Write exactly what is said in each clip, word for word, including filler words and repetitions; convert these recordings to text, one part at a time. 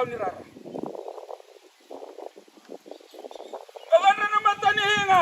Au ni rara. E cadra na mata ni higa.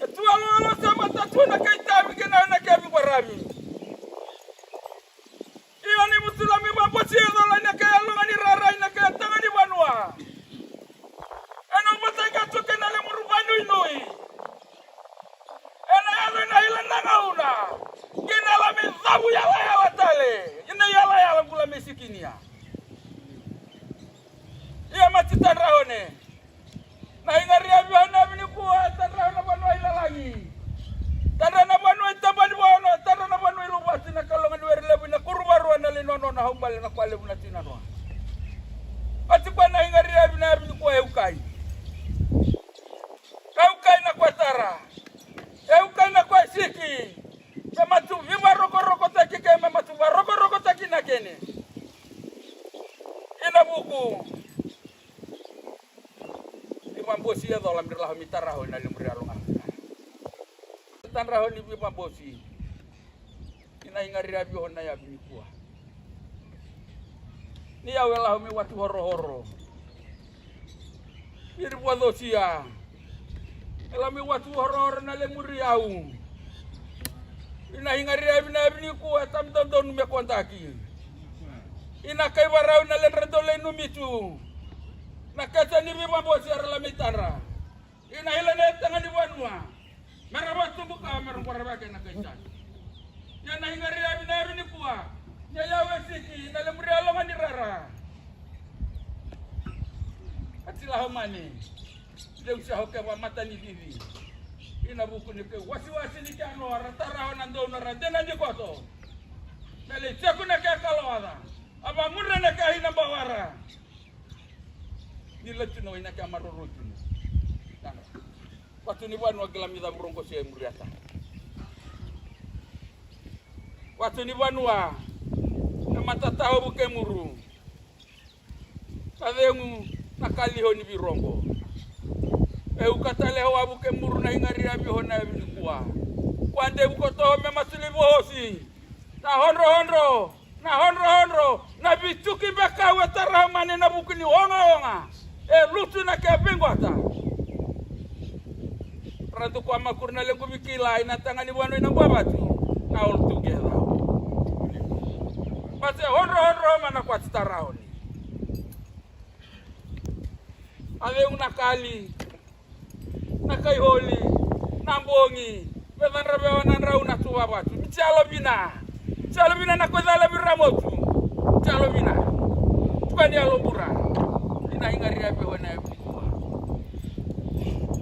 E tu aloalo sa mata tu na kai tavi kei na na kai viko ravi. Io ni mutu lami vaboti e cola ina kai yaloga ni rara ina kai taga ni vanua. Ena vata i ka tu kei na lemuru vanuinui. Ena yaco ina ila na gauna. Kei na lami cavu yalayala tale. Ina yalayala bula me sikinia. Ia mati tadrahone. Na igari avi hona avi ni kua, tadraho na vanua i lalagi. Tadra na vanua i tabani vaono, tadra na vanua i luvati na kaloga ni were levu ina kuru varua na lei nono na haubale na kua levu na tina noa. Ati kua na igari avi na avi ni kua e ukai. E ukai na kua tara. E ukai na kua siki. Me matu vivarokorokotaki ke me matu varokorokotaki na kene. Ina vuku. Vivabosi e cola mira laho mi taraho ina lemuri aloga. Tadraho ni vivabosi. Ina igari avi hona yavi ni kua. Ni yau e laho mi watu horohoro. Iri vua cosia. E laho mi watu horohoro na lemuri au. Ina igari avi na yavi ni kua e tamu dodonu me kodaki. Ina kai varau na ledra dole numitu. Na kata ni vivabosi era lami tadra. Ina ila na taga ni vanua. Mera vatubu ka mera qora vake na kai tani. Ia na igari avi na avi ni kua. Ia yau e siki na lemuri aloga ni rara. Ati laho mani. Leu se hoke va mata ni vivi. Ina vuku ni ke wasiwasi ni ke ano ara taraho na dou na ra dena ni koto. Me lei teku na ke kaloaca. A vamudra na ke ina bawara. Ni latu na wai na ke maroroi tu ni. Tana. Vatu ni vanua kila mi cavu rogo se muriata. Vatu ni vanua. Na matataho vuke muru. Ka cegu na kaliho ni virogo. E uka tale ho avu ke muru na igari avi ho na yavi ni kua. Kua devu ko toho me matuli vohosi. Na hodrohodro, na hodrohodro, na vituki beka au e tara mane na vuku ni ogaoga. E lutu na ke veiqota. Ratu kua makuri na lequ vikila ina taga ni vanua ina bua vatu. Na all together. Bate hodrohodro ma na kua titaraoni. A veu na kali, na kaiholi, na bogi, me cadra vewa na drau na tuva vatu. Ni tialo vina, tialo vina na koicala vira motu. Tialo vina. Tuka ni alo bura. Ina igari a vewa na yavi ni kua.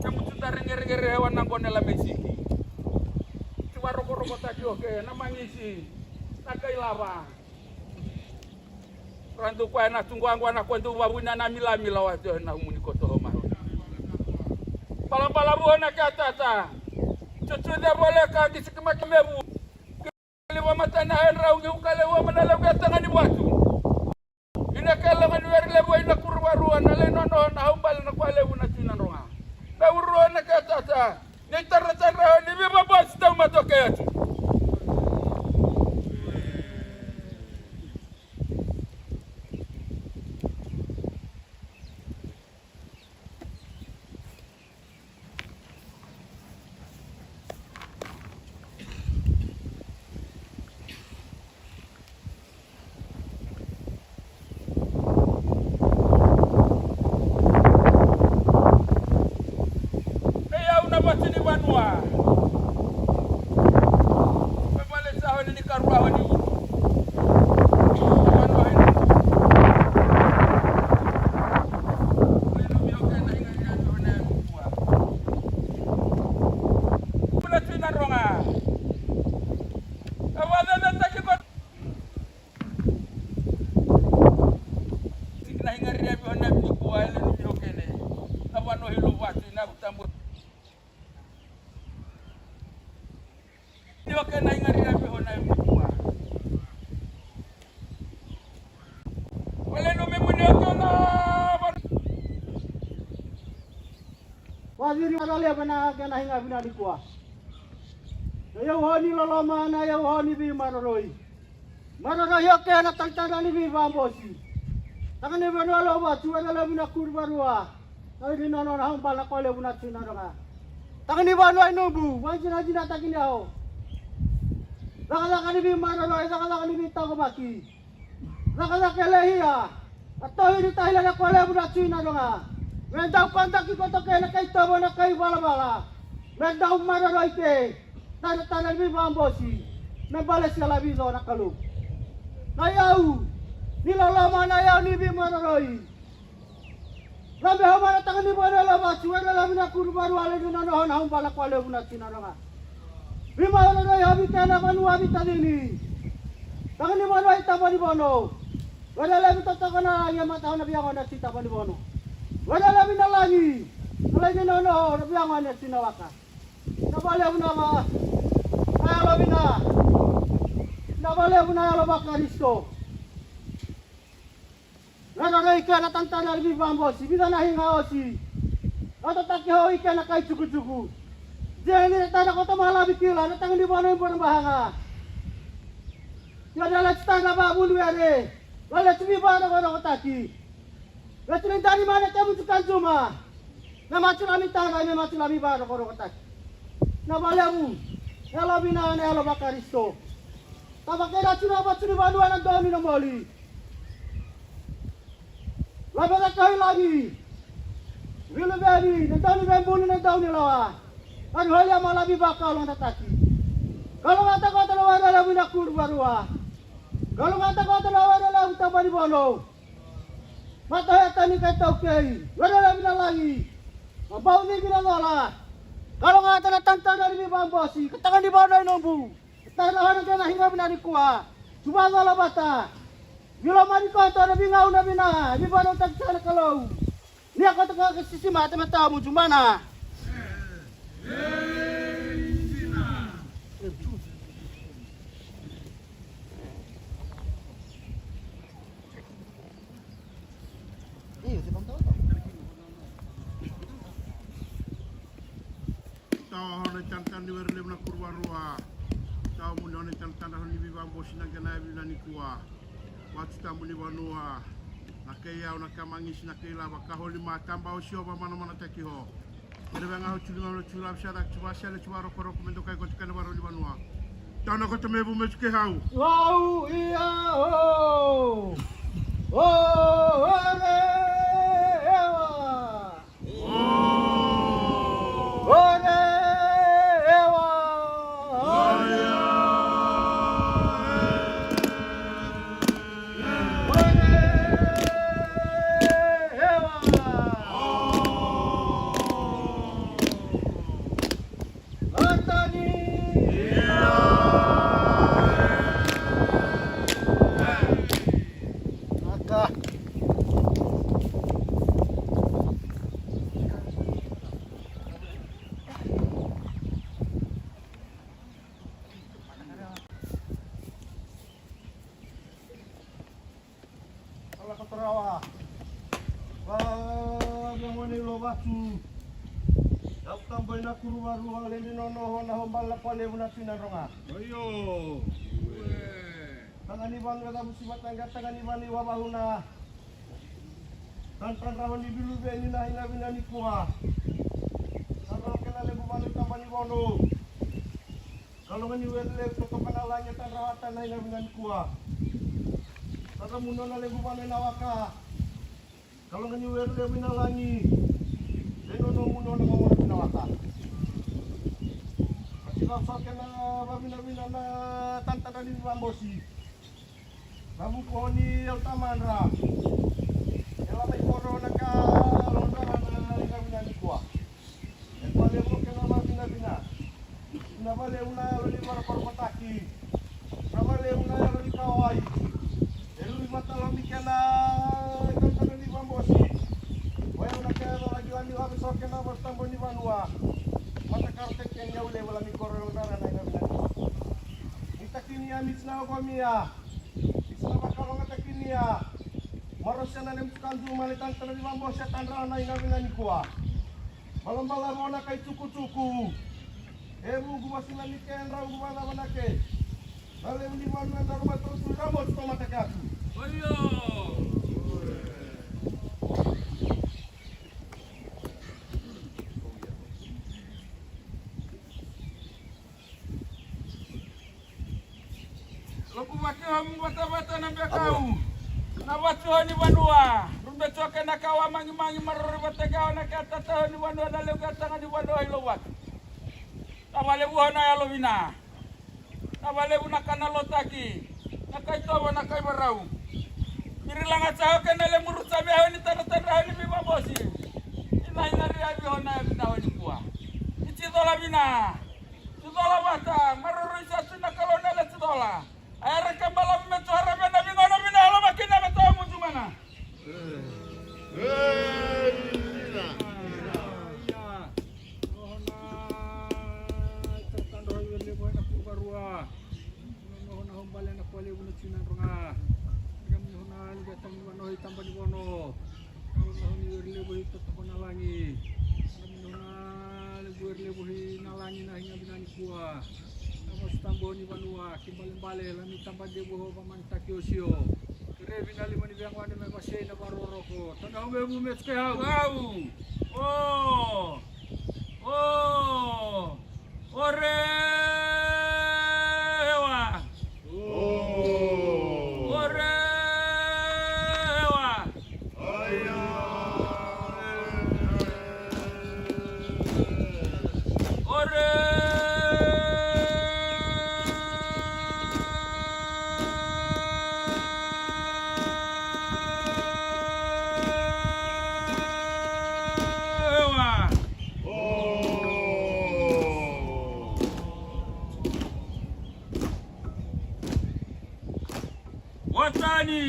Ke mutu tare geregere hewa na gone la mesiki. Tuva rokoroko taki oke, na magisi, na kailava. Radu koya na tuqwaqwa na kua dau vavuna na milamila watu na umuni koto ho maro. Balabala vua na ke atata. Tutu de vole ka gisi kima kimevu. Liva mata na hedrau gi ukale ua mana levu ya taga ni vatu. Ina ke loga ni weri levu ina kuru varua na lei nono na haubale na kua levu na tina droga. Me urua na ke atata. Ni taratara ni viva bosi tau matoke atu. Ei au na vatu ni vanua. Me vale sa hone ni karua hone ulu. Vanua hene. Lenu mi oke na inga ni anu hone ya kukua. Kuna tu ina roga. Ka vacacataki ko Tiki na hingari revi ho na vini kua ele ni miho kene. Na vano hilo vatu ina kutamu. Miho kene na hingari revi ho na vini kua. Wale no me mune oto na vano. Vaviri maraleva na kena hinga vina ni kua. Na yau honi loloma na yau honi vi maroroi. Maroroi o kena talitana ni vi vambosi. Taka ni vanua Lovatu, Were Levu na Kuruvarua. Au ni nona na hau bala na Kua Levu na Tui Nadroga. Taka ni vanua i Nubu, vakadinadinataki ni au. Cakacaka ni veimaroroi, cakacaka ni veitaqomaki. Cakacaka e lehia. A tauhi ni taila na Kua Levu na Tui Nadroga. Me dau kodaki koto kei na kai tovo na kai valavala. Me dau maroroi kei. Tara tara ni veivambosi. Me bale se lavi co na Kalou. Na yau. Ni loloma na yau ni veimaroroi. Labe hau mana taka ni vanua Lovatu, Were Levu na Kuruvarua, Levu na noho na hau bala na Kua Levu na Tui Nadroga. Veimaroroi havi kena vanua vitacini. Taka ni vanua i Tabanivono. Were Levu totoka na lagi, e mata na viago na ti Tabanivono. Were Levu na lagi. Na lagi na noho na viago na ti na waka. Na valevu na va. Na yalo vina. Na valevu na yalo vaKarisito. Na roroi kena tanitani ni veivambosi, vica na higa osi. Otataki hou i kena kai tukutuku. Jeni na tana koto malavi kila, na tagi ni vano i bona bahaga. Io na leti tana vavulu ere, na leti vivanokorokotaki. Leti ni dani mana ke mutu kanjuma. Na matu na mitana, na matu na vivanokorokotaki. Na valevu, na yalo vina, na yalo vaKarisito. Tavakena tu na vatu ni vanua na donu na moli. Laveta kai lagi. Viluveli, na dau ni vebulu, na dau ni lawa. Ani holi a malavi vakalogataki. Kalogataka ota na Were Levu na Kuruvarua. Kalogataka ota na Were Levu Tabanivono. Mata heta ni kai taukei. Were Levu na lagi. Mabau ni vina cola. Kalogata na tanitani ni veivambosi. Kataka ni vano i Nubu. Tara na hana kena higa vina nikua. Tuva cola vata. Ni lomani koto na vigauna vina, ni vanautaki saka na Kalou. Ni a koto ka sisi mata me tawa mutu mana. Tawa hona i tanitani ni Were Levu na Kuruvarua. Tawa muni hona i tanitani hona ni veivambosi na kena yavi na nikua. Vatu tabu ni vanua. Na kei yau na kamagisi na kei lava ka holi ma taba o Siova manamanataki ho. Kere vega o tuli mama tuli lava sa caki tuva sele tuva rokoroko me dokai koto kena varo ni vanua. Tawa na koto me vu me tuke hau. Wau ia o. O ore ewa. Ala ka tarawa. Va via ngone i Lovatu. Yau Taboi na Kuruvarua, ledi nono ho na hobala na Kua Levu na Tui Nadroga. Oio. Taga ni vanu e cavusi vata ga taga ni vanu i wavahuna. Tantadrava ni viluveni na hina vina nikua. Tandrava kena levu vanu i Tabanivono. Kaloga ni Were Levu totoka na lagi e tandrava tana hina vina nikua. Tandrava muno na levu vanu e na waka. Kaloga ni Were Levu i na lagi. Lei nono muno na gogona vina waka. Ati rau sa kena vavinavina na tantadra ni vambosi. Na vuku o ni yau tamadra. E lava i koro na ka lodra na ina vina nikua. E valevu kena vavinavina. Na valevu na yalo ni varakorokotaki. Na valevu na yalo ni kawai. E lui matalomi kena kakana ni vambosi. O yau na kena lagilagi lave so kena vasitabo ni vanua. Matakaro tekeni yau levu lami koro yau dara na ina vina nikua. Ni takini ya ni tina okomia. Ni tina vakalogataki ni ya. Marosena le mutukanju male tantana ni vambosi a tandrana ina vina nikua. Balabala vona kai tukutuku. E vuku vasina ni kedra uku vacava na ke. Na levu ni vanu e daru mai tosu ramo tu tomata katu. Oio. Ki homu vatavata na bekau. Na vatu ho ni vanua. Rube toke na kawa mangimangima rori vata kawa na kea tata ho ni vanua na levu kea taga ni vanua i Louvatu. Na valevu ho na yalo vina. Na valevu na kana lotaki. Na kai tovo na kai varau. Miri laga sa oke na lemuru sa vea ho ni tadratadra ho ni vivabosi. Ina ina ria vi ho na ya vina ho ni kua. Ni ticola vina. Ticola vata. Maroroi sa tu na kalou na le ticola. Ae ra ke balavu me tu ara vena vigauna vina yalo makina me tawa mucu mana. Kua na vasu tabu ni vanua, ki balebale, lami taba devu ho vamanitaki o sio. Kerevi na lima ni vegone me vasei na varokoroko. Tana au me vu me tuke au. Au. O. O. Ore. Ewa. O. Ore. Ewa. Watani.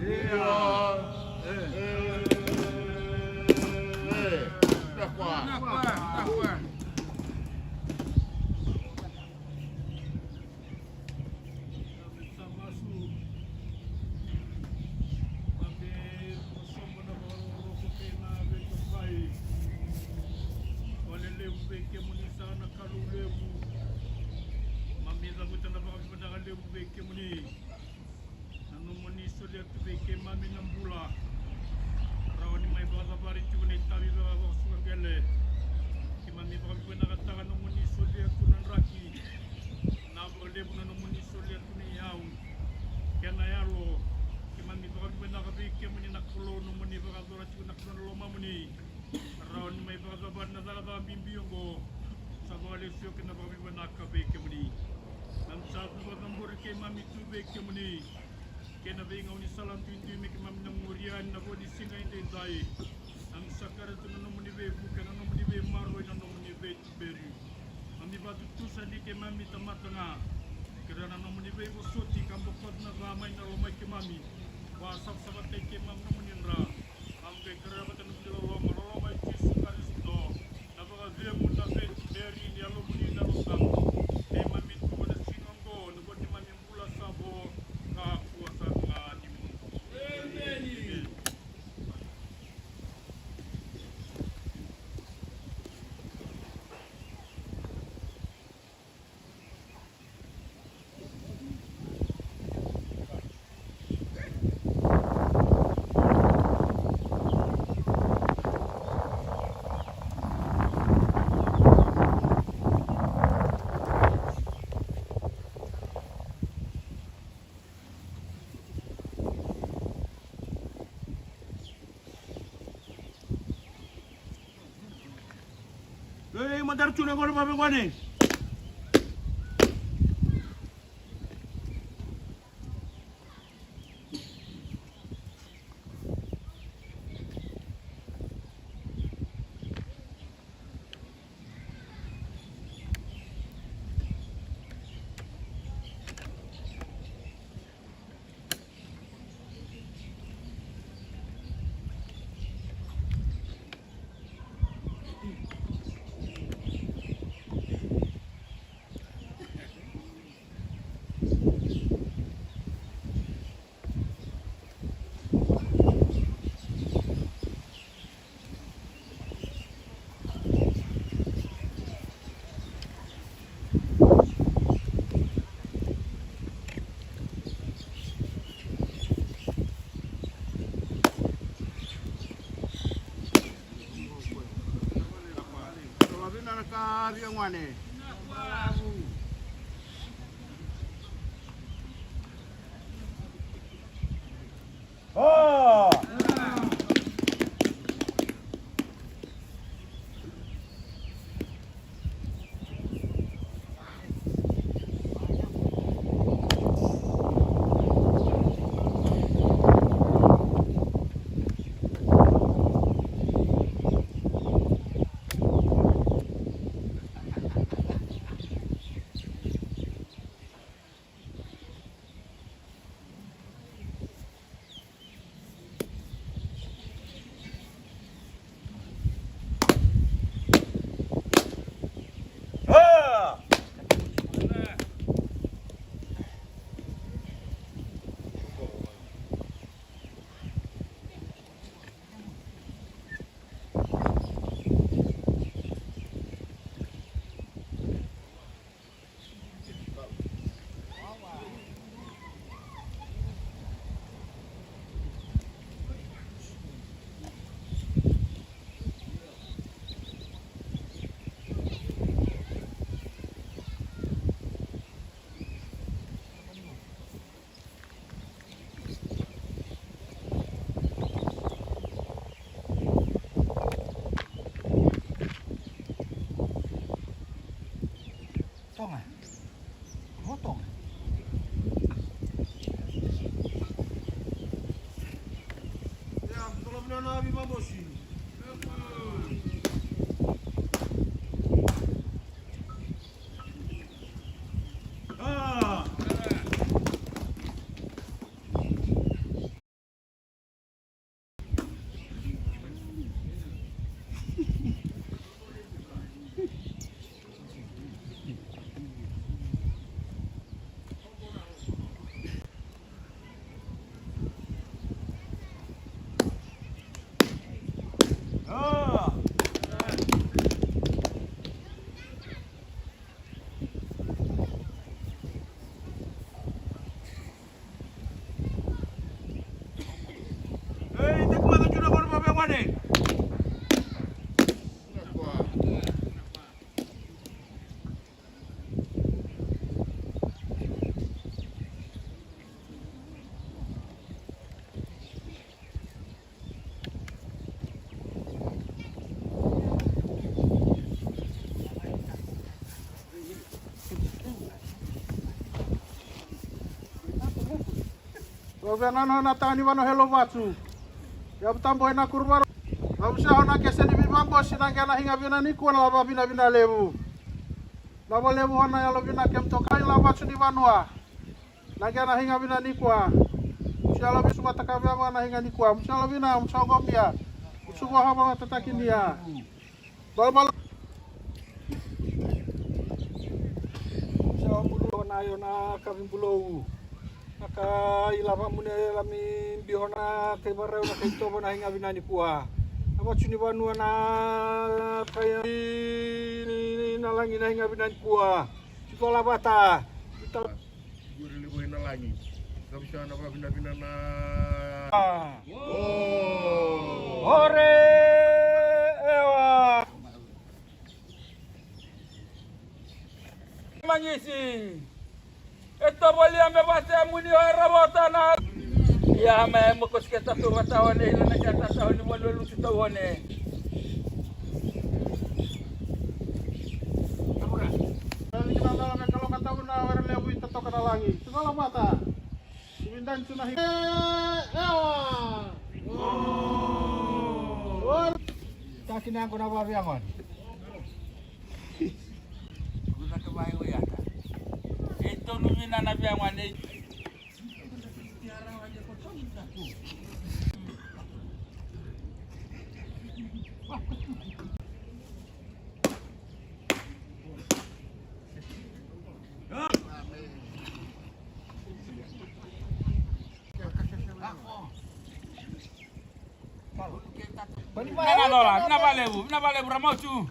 Ia. Takwa. Takwa. Takwa. Sa masu. Mami, sobo na vakaroroko kei na veitokani. Wale levu vei kemuni sa na Kalou levu. Mami cavuta na vakavinavinaka levu vei kemuni. Na nomuni solia tu vei keimami na bula. Rawa ni mai vakacavari tiko na itavi vakavakasuka qele. Keimami vakavinavinakataka nomuni solia tu na draki. Na vakalevu na nomuni solia tu na iyau kei na yalo. Keimami vakavinavinaka vei kemuni na Kalou nomuni vakayacora tiko na Kalou na lomamuni. Rawa ni mai vakacavari na cakacaka bibi oqo. Sa vakalesuya kei na vakavinavinaka vei kemuni. Keimami sa vakacabori keimami tu vei kemuni. Kei na veigaunisala duidui me keimami na muri yani na vo ni siga edaidai. Keimami sa kerea tu na nomuni veivuke, na nomuni veimaroroi, na nomuni veituberi. Keimami vakatutusa ni keimami tamata ga. Kerea na nomuni veivosoti ka bokoca na ca mai na lomai keimami. Vakasavasavataki keimami nomuni dra. Keimami qai kerea vata na nomuni loloma, loloma i Jisu Karisito. Na vakacegu, na veituberi ni yalomuni na Yalo Tabu. Keimami tu ena siga oqo, na vo ni neimami bula sa vo, kakua sara ga ni mudu. Emeni. Ei, madara tu na gone, vavegone. Vinaka, via gone. Vinaka. Ah! Toga. Vo toga. Ia, tola vinaka na veivabosi. Ah. Ko vei na nona taga ni vanua he Lovatu. Yavu Tabu e Nakuruvara. Au sa hona kese ni veivabosi na qena higa vina nikua na lava vinavina levu. Lava levu hona yalo vina kemutokani Lovatu ni vanua. Na qena higa vina nikua. Musu yalo visu mataka veva na higa nikua. Musu yalo vina, musu gomia. Musu voha vava tatakinia. Balabala. Sa bulu na yo na kavi bulou. Na ka ilava mune lami biho na kai varau na kai tovo na higa vina nikua. Na vacu ni vanua na kai ni, ni, ni na lagi na higa vina nikua. Tiko lavata. Tiko Gure levu ena lagi. Sa visa na vavinavina na. Ore ewa. Magisi. E tovolia me vata e muni o era vota na. Ia me mokosi ke tatu vata one ila na ke tata one mo lulu tu one. Tau ni kina lala me kaloka tau na were levu i tatoka na lagi. Tuna la mata. Suvindan tuna hi. Ewa. Taki na yango na vavi yango. Kuda ke vai o yata. E tonu vina na via ngwane. Vina valevu, vina valevu, Ramautu.